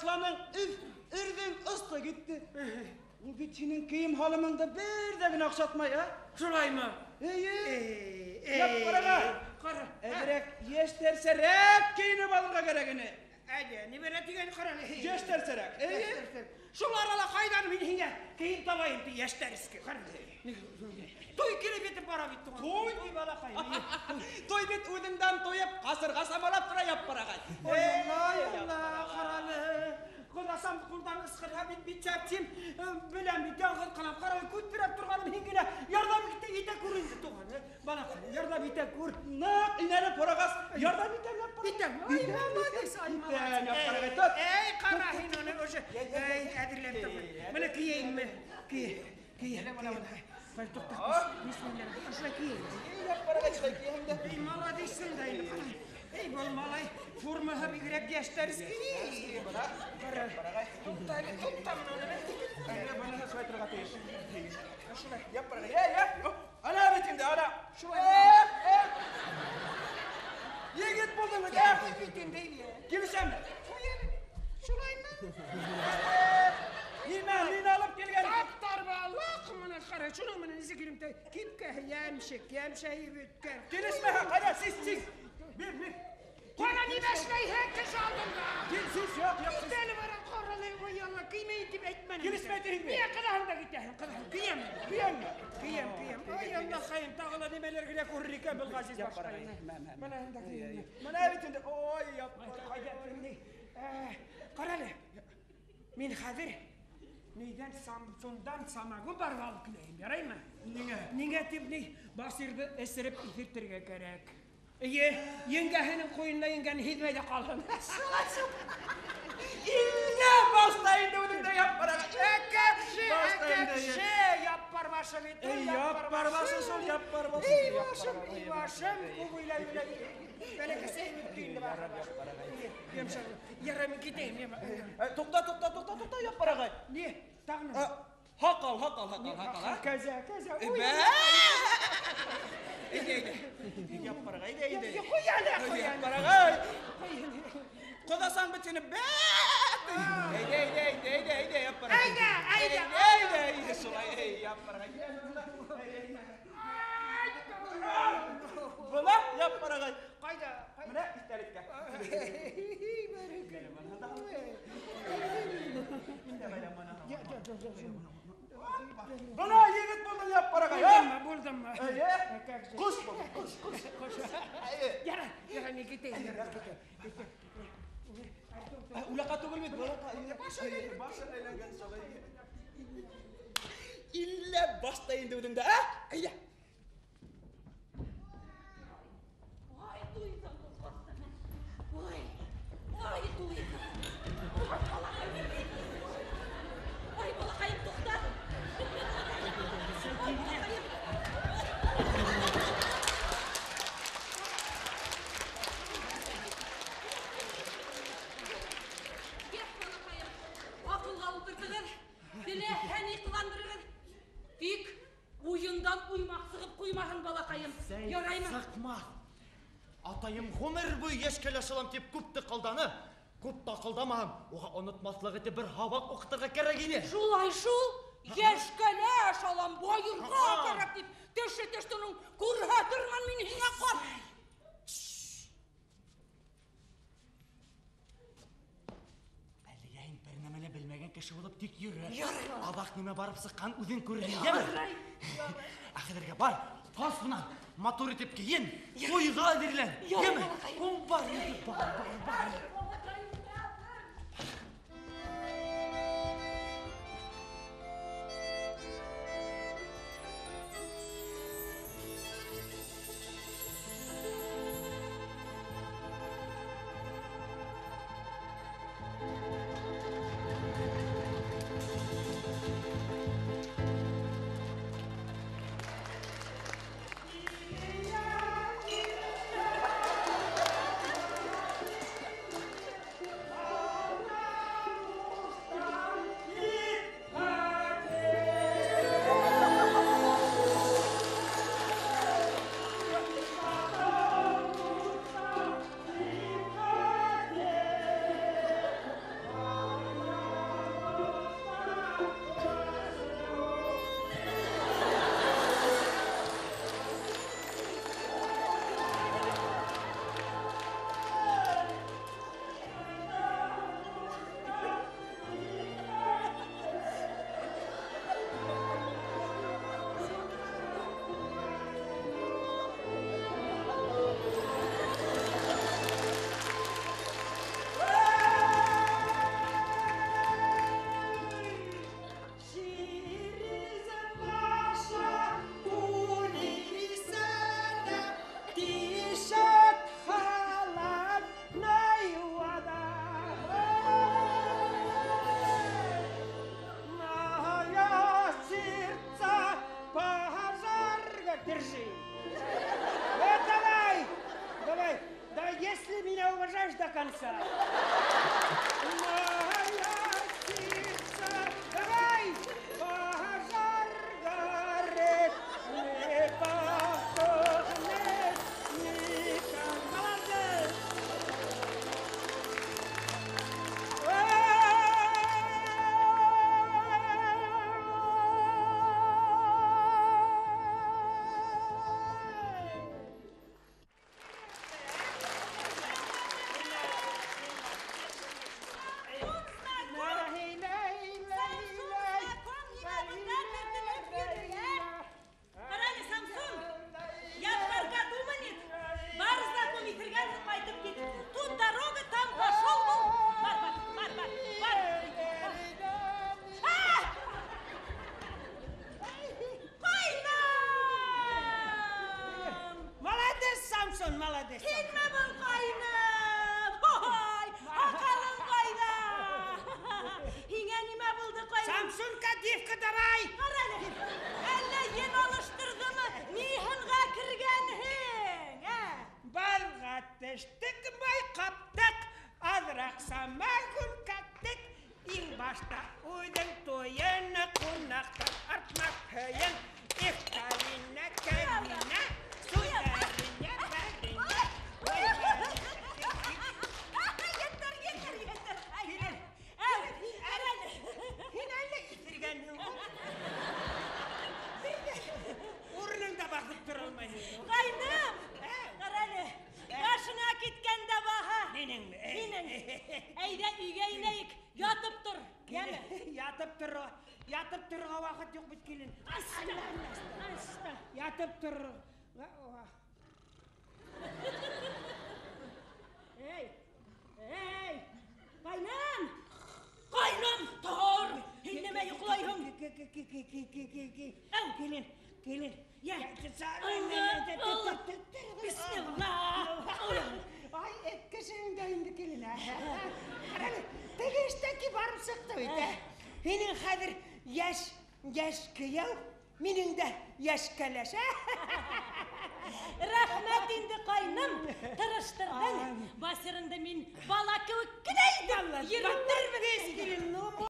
Ташланың, өф, өрҙөң, осто китте. Ул бит һинең кейем һалымыңды бер ҙә генә оҡшатмай, а? Шулаймы? Эйе. Яппар ағай. Ҡара. Әҙерәк йәштәрсәрәк кейенеп алырға кәрәк ине. Әйҙә, нимәлә тигән ҡара әле. Йәштәрсәрәк, эйе. Шул арала ҡайҙан мин һиңә кейем табайым ти, йәштәрский. Ҡара. Туй килеп етеп бара бит туған. Туй? Туй балаҡайым. Туй бит үҙеңдән туйып, ҡасырға самалап тора Яппар ағай. Ой, Алла, Алла, ҡара әле. Ҡоласам ҡулдан ысҡырға бит бит сәпсим. Беләм бит, яңғыҙ ҡалам. Ҡара әле, күтәреп торғаным һин генә. Ярҙам итә күр инде туған. Балаҡайым, ярҙам итә күр. Ныҡ инәлеп һорағас, ярҙам итәм, Яппар ағай. Итәм. Ай, молодец, ай, молодец. Итәм, Яппар ағай, тот. Эй, ҡара һин уны уже. Эй, әҙерләп тор. Бына кейәйемме? Кей, кей. Ҡай, туҡта, бисмилла. Ошолай кейәйем. Эй, Яппар ағай, шулай кейәһең дә. Эй, молодецһың да инде, ҡара. Эй, был малай формаһы бигерәк йәштәрский. Ҡара. Туҡта әле, туҡта мына уны. Әле быныһы шулай торорға тейеш. Ошолай. Яппар ағай, эй, эй, ана бит инде, ана. Шулай. Эй, эй. Егет булдың бит, ә? Бит инде, әйе. Килешәме? Ҡуй әле. Шулаймы? Нимә, мин алып килгән. Таптар балаҡ, мына ҡара, шуның менән нисек иремтә? Кипкә йәмшек, йәмшәйеп бөткән. Килешмәһә, ҡайҙа, сис, сис. Бир, бир. Ҡара, нимә эшләйһең кеше алдында? Кил, сис, юҡ, юҡ, сис. Кит әле бара, ҡара әле, ой, Алла, кеймәйем тип әйтмәнем. Килешмәй тиһеңме? Ниңә ҡыҙаһың да китәһең, ҡыҙаһың. Кейәм, Кейәмме? кейәм, кейәм. Ай, Аллаҡайым, тағы ла нимәләр генә күрер икән был ғәзиз Яппар ағай, башҡайым. мә, мә, мә. Бына һында кейәм. Мына бит инде, ой, Яппар ағай. Ҡайҙа, ни? Ҡара әле, мин хәҙер нейҙән Самсундан самогон барып алып киләйем, яраймы? Ниңә? Ниңә тип ни, Басирҙы эсереп иҫертергә кәрәк. Эйе, еңгәһенең ҡуйынына еңгәне һиҙмәй ҙә ҡалһын. Шулай шул. Иллә башта инде үҙеңдә Яппар ағай. Әкәпше, Башта инде, әкәпше, Яппар башы бит, Эй, Яппар башы шул, Яппар башы. Эй, башым, эй, башым, күп уйлай уйлай. Бәләкәсәйем бөттө инде башы. Йомшаҡ. Ярай, мин китәйем, йәме. Туҡта, туҡта, туҡта, туҡта, Яппар ағай. Ни? Тағы нимә? Һаҡал, һаҡал, һаҡал, һаҡал, а? Кәзә, кәзә. Ой, Бә! Әйҙә, әйҙә. Яппар ағай, әйҙә, әйҙә. Ҡуй әле, ҡуй әле. Яппар ағай. Ҡуй әле. Ҡоҙасаң бит һине, бә! Әйҙә, әйҙә, әйҙә, әйҙә, әйҙә, Яппар ағай. Әйҙә, әйҙә. Әйҙә, әйҙә, шулай, әй, Яппар ағай. Бына, Яппар ағай. Ҡайҙа? Ҡайҙа? Бына иҫтәлеккә. Бына егет булдың, Яппар ағай, а? Булдыммы, булдыммы? Эйе. Ҡош булдың, ҡош, ҡош. Ҡош. Эйе. Ярай, ярай, мин китәйем, ярай, китәйем. Улаҡа түгел бит, балаҡа. Башы әйләнгән шулай. Иллә башта инде үҙеңдә, ә? Әйҙә. Ай, туйҙым, ой, ай, туйҙым. Ай, балаҡайым, туҡта. Ай, балаҡайым. Йә, балаҡайым, аҡылға ултыртығыҙ, теләһә ни ҡыландырығыҙ. Тик уйындан уймаҡ сығып ҡуймаһын, балаҡайым. Яраймы? Сыҡмаҫ. Атайым ғүмер буйы йәш кәләш алам тип күпте ҡылданы. Күп тә ҡылдамаһам, уға онотмаҫлыҡ итеп бер һабаҡ уҡытырға кәрәк ине. Шулай шул, йәш кәләш алам, байырға кәрәк тип, теше тештенең күрһәтермен мин һиңә ҡап. Әлегә һин бер нәмә лә белмәгән кеше булып тик йөрө. Ярай. Аҙаҡ нимә барып сыҡҡан үҙең күрерһең, йәме? Ярай. Ә хәҙергә бар, тас бынан, матур итеп кейен, туйға әҙерлән, Ярай, йәме? балаҡайым. Бар, бар, бар, бар. конца. Моя птица, давай, пожар горит, не потухнет никогда. Молодец! Ҡарале, Самсон, ятҡарға думанит. Бар знаком итергән ҡайтып кит. Тут дорога, там пошел был. Бар, бар, бар, бар, бар. А! Ҡайным! Молодец, Самсон, молодец. Һинме был ҡайным? Ой, һаҡалың ҡайҙа? Һиңә нимә булды, ҡайным? Самсунка, девка, давай! Ҡарале, әллә ен алыштырҙымы? Ни һынға кергәнһең, ә? Балға төштөк, май ҡаптыҡ, аҙыраҡ самогон каттыҡ. Иң башта үҙең туйын, ҡунаҡтан артмаҫ һыйын. Их, калина, калина, сударыня, барыня. Ой, Етер, етер, етер. Әй, әу, ҡарале. Һин әллә иҫергәнһең ул? Бер ҙә урыныңда баҫып тора алмайһың. Ҡайным, ҡарале, башыңа киткән дә баһа. Минеңме? Һинең. Әйҙә өйгә инәйек, ятып тор, йәме? Ятып торорға, ятып торорға ваҡыт юҡ бит, килен. Аста, аста. Ятып торорға. Эй, эй, ҡайным, ҡайным, тор. Һин нимә йоҡлайһың? Әү. Килен, килен. Йә. Алла, Алла. Бисмилла. Ай, эт кешеһең дә инде, килен. Ҡарале, теге эштәки барып сыҡты бит. Һинең хәҙер йәш, йәш кейәү, минең дә йәш кәләш. Рәхмәт инде, ҡайным, тырыштырҙың. Басырыңды мин бала кеүек кенә итеп йөрөтөрмөн. Килен, ну,